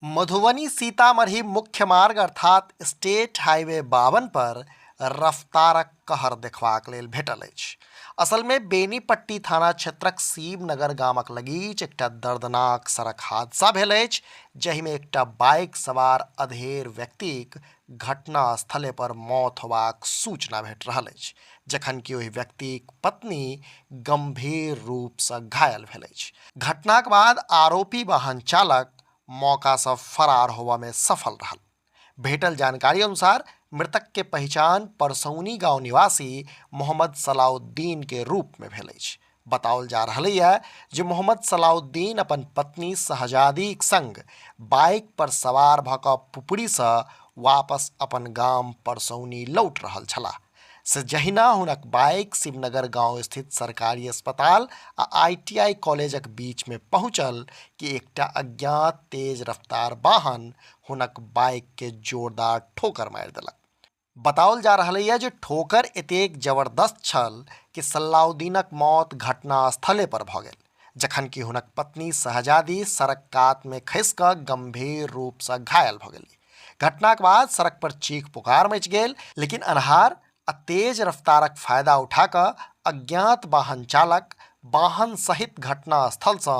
मधुबनी सीतामढ़ी मुख्य मार्ग अर्थात स्टेट हाईवे 52 पर रफ्तारक कहर देखबाक लेल भेटल अछि। असल मे बेनीपट्टी थाना क्षेत्रक शिवनगर गामक लगीच एकटा दर्दनाक सड़क हादसा भेल अछि, जाहि मे एकटा बाइक सवार अधेड़ व्यक्तिक घटनास्थले पर मौत होबाक सूचना भेट रहल अछि, जखन कि ओहि व्यक्तिक पत्नी गंभीर रूप सँ घायल भेल अछि। घटनाक बाद आरोपी वाहन चालक मौका सँ फरार होबय मे सफल रहल। भेटल जानकारी अनुसार मृतक के पहिचान परसौनी गांव निवासी मोहम्मद सलाउद्दीन के रूप मे भेल अछि। बताओल जा रहल यऽ जे मोहम्मद सलाउद्दीन अपन पत्नी शहजादीक संग बाइक पर सवार भऽ कऽ पुपरी सँ वापस अपन गाम परसौनी लौट रहल छलाह। से जहिना हुनक बाइक शिवनगर गांव स्थित सरकारी अस्पताल आ आईटीआई कॉलेजक बीच मे पहुंचल कि एकटा अज्ञात तेज रफ्तार वाहन हुनक बाइक के जोरदार ठोकर मारि देलक। बताओल जा रहल यऽ जे ठोकर एतेक जबरदस्त छल कि सलाउद्दीनक मौत घटनास्थले पर भऽ गेल, जखन कि हुनक पत्नी शहजादी सड़क कात मे खसि कऽ गंभीर रूप सँ घायल भऽ गेली। घटनाक बाद सड़क पर चीख पुकार मचि गेल, लेकिन अन्हार आ तेज रफ्तारक फायदा उठा कऽ अज्ञात वाहन चालक वाहन सहित घटनास्थल सँ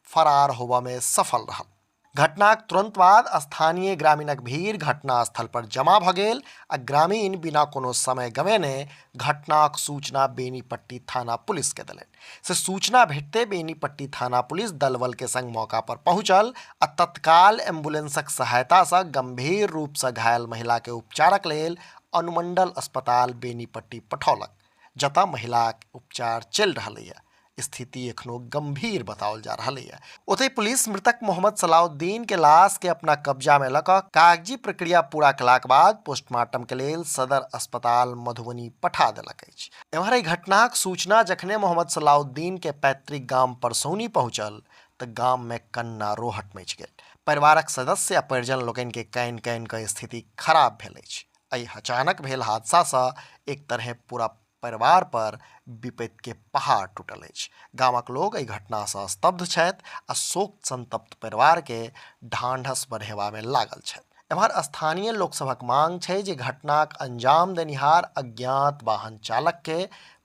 फरार होबय मे सफल रहल। घटनाक तुरंत बाद स्थानीय ग्रामीणक भीड़ घटनास्थल पर जमा भऽ गेल आ ग्रामीण बिना कोनो समय गवेने घटनाक सूचना बेनीपट्टी थाना पुलिस के देलनि। से सूचना भेटते बेनीपट्टी थाना पुलिस दल बल के संग मौका पर पहुंचल आ तत्काल एम्बुलेंसक सहायता सँ गंभीर रूप सँ घायल महिला के उपचारक लेल अनुमंडल अस्पताल बेनीपट्टी पठौलक, जतय महिलाक उपचार चलि रहल यऽ। स्थिति एखनो गंभीर बताओल जा रहल यऽ। ओतहि पुलिस मृतक मोहम्मद सलाउद्दीन के लाश के अपना कब्जा में लऽ कऽ कागजी प्रक्रिया पूरा कयलाक बाद पोस्टमार्टम के लेल सदर अस्पताल मधुबनी पठा देलक अछि। एम्हर एहि घटनाक सूचना जखने मोहम्मद सलाउद्दीन के पैतृक गाम परसौनी पहुंचल तऽ गाम में कन्ना रोहट मचि गेल। परिवारक सदस्य आ परिजन लोकनि के कानि कानि कऽ स्थिति खराब भेल अछि। एहि अचानक भेल हादसा सँ एक तरहे पूरा परिवार पर विपत्ति के पहाड़ टूटल अछि। गामक लोक एहि घटना सँ स्तब्ध छथि आ शोक संतप्त परिवार के ढांढस बढ़ेबा मे लागल छथि। एम्हर स्थानीय लोक सभक मांग छै जे घटनाक अंजाम देनिहार अज्ञात वाहन चालक के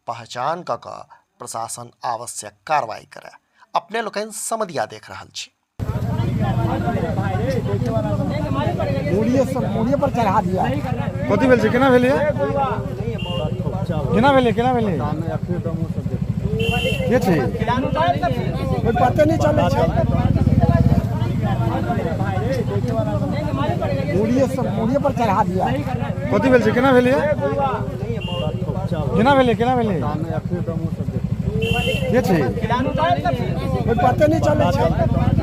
पहचान कऽ कऽ प्रशासन आवश्यक कार्रवाई करय। अपने लोकनि समदिया देख रहल छी। मुड़िए सब मुड़िए पर चढ़ा दिया। कथी भेल छै, केना भेलै, केना भेलै, केना भेलै, के छै? कोई पते नहीं चले छै। मुड़िए सब मुड़िए पर चढ़ा दिया। कथी भेल छै, केना भेलै, केना भेलै, केना भेलै, के छै? कोई पते नहीं चले छै।